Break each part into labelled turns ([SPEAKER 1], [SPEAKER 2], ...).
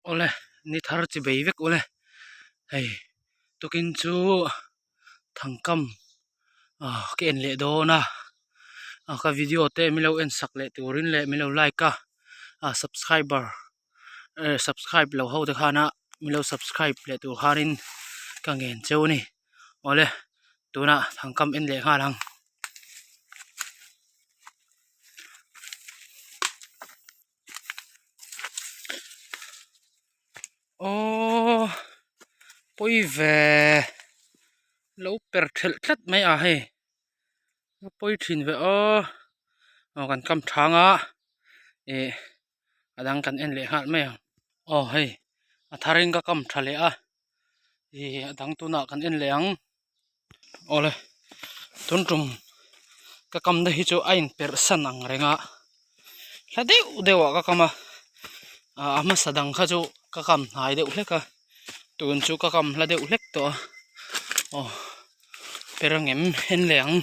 [SPEAKER 1] Awle ni thar chi bei vek awle hei tukin chu thangkam ah ka en leh dawn a ah ka video te min lo en sak leh turin leh min lo like a ah subscriber eh subscribe lo ho te khana min lo subscribe leh tur khanin ka ngen cheu a ni awle tunah thangkam en leh nghal ang. Aww pawi ve lo per thelh tlat mai a hei a pawi thin ve aw aw kan kam thang a ih a dang kan en leh nghal mai ang aw hei a thar in ka kam tha leh a ih a dang tunah kan en leh ang. Awle tun tum ka kam na hi chu a in perh san ang reng a hla deuh deuh ah ka kam a ah a hmasa dang kha chu ka kam hnai deuh hlek a tun chu ka kam hla deuh hlek tawh a aw per ang em en leh ang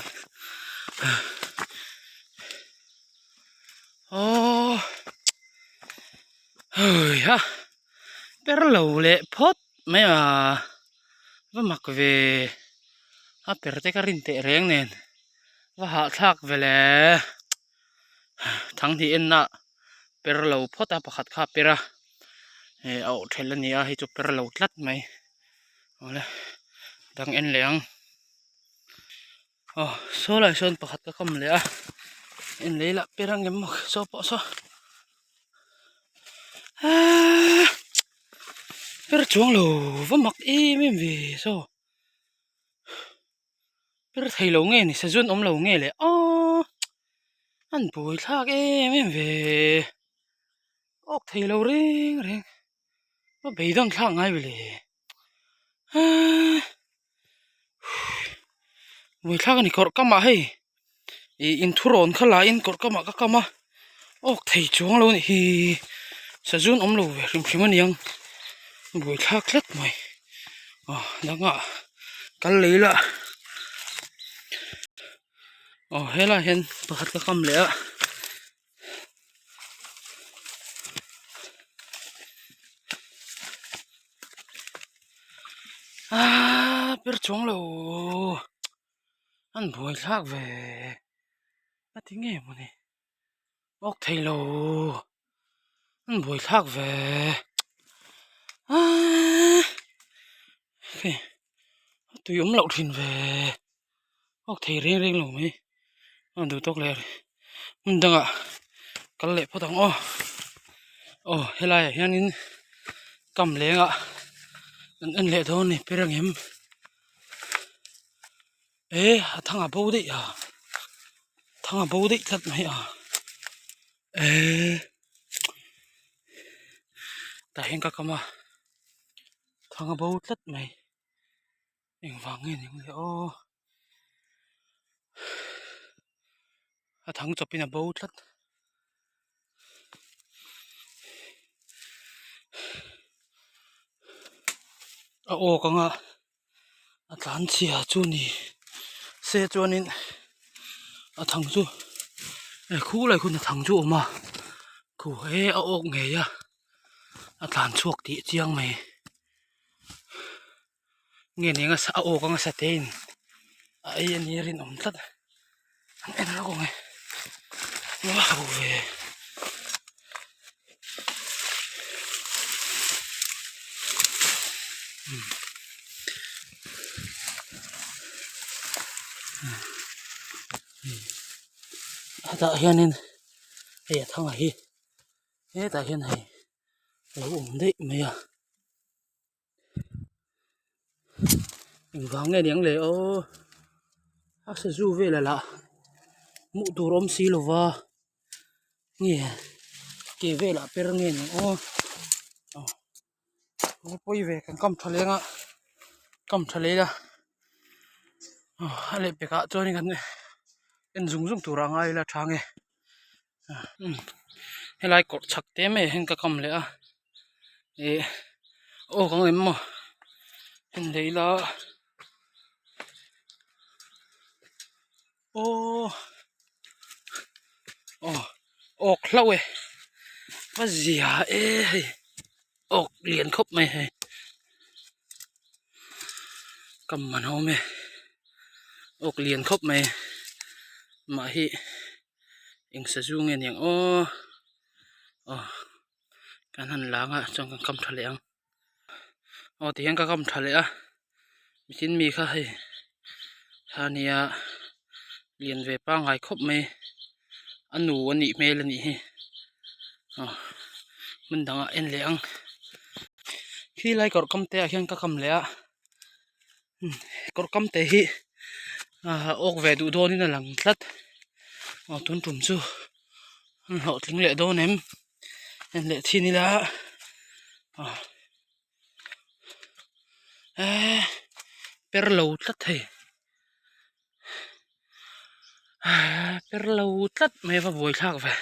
[SPEAKER 1] aww heiha per lo leh phawt mai a. Va mak ve a per te ka rin teh reng nen va hahthlak ve le thanghnih enna per lo phawt a pakhat kha a per a eh a awh thelh a ni a hei chu per lo tlat mai awle dang en leh ang aw saw lai sawn pakhat ka kam leh a en leh ila per ang em maw saw pawh saw aaa per chuang lo va mak em em ve saw per thei lo nge ni sazun awm lo nge le aw an buai thlak em em ve awk thei lo reng reng a beidawn thlak ngai ve le aaa buai thlak a ni kawrh kamah hei ih inthurawn kha la in kawrh kamah ka kam a awk thei chuang lo a nih hi sazun awm lo ve hrim hrim a niang buai thlak tlat mai aw dangah kal lei la aw helaiah hian pakhat ka kam leh a. Aaa per chuang lo an buai thlak ve a ti nge mawni awk thei lo an buai thlak ve aaa hei a tui awm loh thin ve. Awk thei reng reng lo mai a duh tawk leh hmun dangah kal leh phawt ang aw aw helaiah hianin kam lengah kan en leh dawn a ni ber ang em eh a thang a bo daih a thang a bo daih tlat mai a eh tah hian ka kam a thang a bo tlat mai. Engvang nge ni ang le aw a thang chawpin a bo tlat a awk anga a tlan chhia chu ni se chuanin a thang chu eh khulai khun a thang chu a awm a khu he a awk ngei a a tlan chhuak tih chiang mai. Nge ni anga a awk anga sa te in a ei a ni a rinawm tlat an en lawk ang e wow ve. Hetah hianin hei a thanga hi hetah hian hei a lo awm daih mai a. Engvang nge niang le aw a sazu vel ah lah hmuh tur awm si lo va nge ke velah per nge ni aw aw pawi ve kan kam tha leng a kam tha leh ila a leh pekah chuan in kan en zung zung turah ngai ila tha nge helai kawrh chhak te mai ah hian ka kam leh a ih aw ka ngem maw en leh ila aw aw awk hlauh e va zia e hei. Awk lian khawp mai hei kam man a awm e awk lian khawp mai mah hi eng sazu nge niang aw aw kan han lang a chuan kan kam tha leh ang aw tihian ka kam tha leh a mihring mi kha hei ania lian ve pangngai khawp mai a nu a nih hmel a nih hi aw hmun dangah en leh ang khi lai kawr kam te ah hian ka kam leh a kawr kam te hi ah awk ve duh dawn in a lang tlat aw tun tum chu an hlawhtling leh dawn em en leh thin ila aw. Eee per lo tlat thei eee per lo tlat mai a va buai thlak ve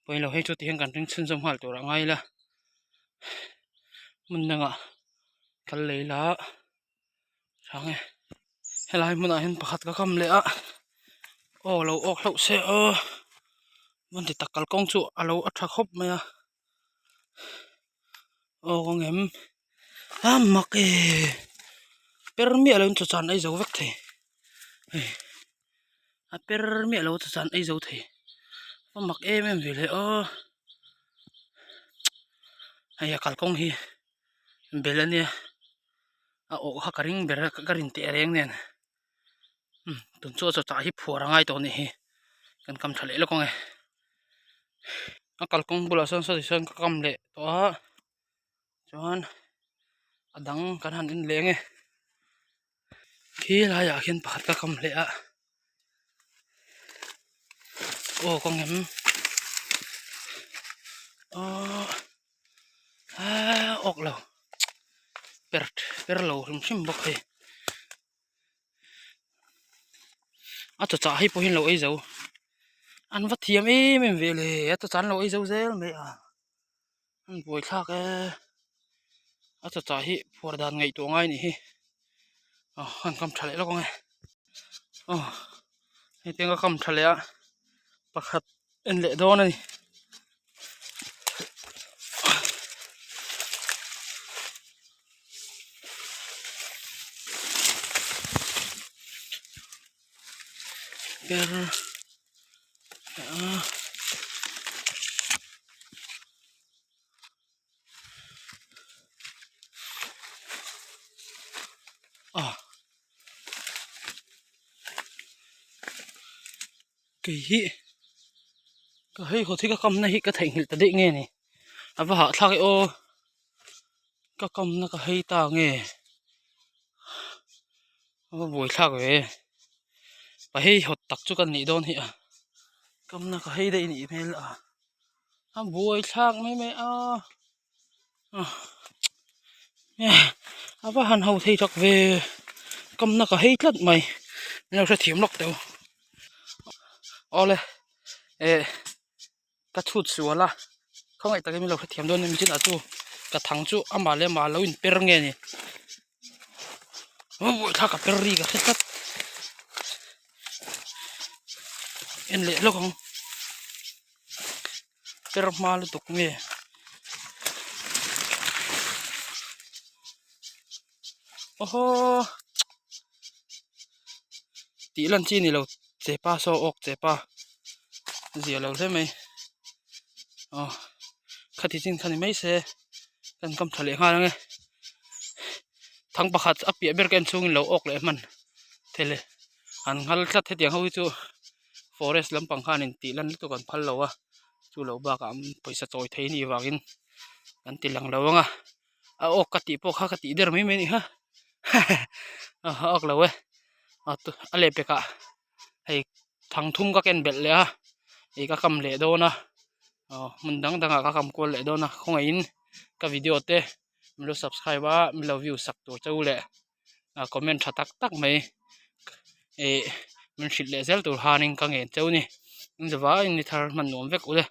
[SPEAKER 1] pawilo hei chu tihian kan ring chhunzawm nghal tur a ngai ila hmun dangah kal lei la chang e helai hmunah hian pakhat ka kam leh a aw lo awk hlauh se aw hmun ti tak kalkawng chu a lo a tha khawp mai a. Aw ka ngem a mak e per miah lo in chaw chan ei zo vek thei hei a per miah lo chaw chan ei zo thei a mak em em ve le aw hei a kalkawng hi bel ania a awh kha ka ring ber a ka rin teh reng nen umm tun chu a chaw chah hi phuar a ngai tawh a nih hi kan kam tha leh lawk ang e. A kalkawng bulah sawn saw tichuan ka kam leh tawh a chuan a dang kan han en leh ang e khi laiah khian pakhat ka kam leh a aw ka ngem aww aaa awk lo per per lo hrim hrim bawk hei. A chaw chah hei pawh hi an lo ei zo an va thiam em em ve le a chaw chah an lo ei zo zel mai a an buai thlak e a chaw chah hi phuar dan ngaihtuah ngai a nih hi aw an kam tha leh lawk ang e aw hei te ang a kam tha leh a pakhat en leh dawn a ni. Per a ah kei hi ka hei haw hi ka kamna hi ka theihnghilh ta daih nge ni a va hahthlak e aw ka kamna ka hei ta nge a va buai thlak ve pa hei hawt tak chu ka nih dawn hi a kamna ka hei daih nih hmel a a buai thlak mai mai a a va han ho thei tak ve kamna ka hei tlat mai min lo hrethiam lawk teh u awle eh ka chhut sual a khawngaih takin min lo hrethiam dawn a ni chinah chu ka thang chu amah leh amah lo in per nge ni thla ka per ri ka hre tlat en leh lawk ang. Per hma lutuk nge awhaw tih lan chi ni lo chepa saw awk chepa zia lo hle mai aw khati chin kha ni mai se kan kam tha leh nghal ang e thang pakhat a piah ber ka en chhungin lo awk leh hman thei le an nghal tlat hetiang ho hi chu. Forest lampang khanin tih lan lutuk an phal lo a chu lo bakah an pawisa chawi thei anih vangin an ti lang lo ang a a awk ka tih pawh kha ka tih der mai mai a nih kha a awk lo e a lehpekah hei thang thum ka ken belh leh a ih ka kam leh dawn a aw hmun dang dangah ka kam kual leh dawn a khawngaihin ka video te min lo subscribe a min lo view sak tur che u leh. ah comment tha tak tak mai ih min hrilh leh zel tur hanin ka ngen cheu a ni in zavaiin ni thar hman nuam vek ule.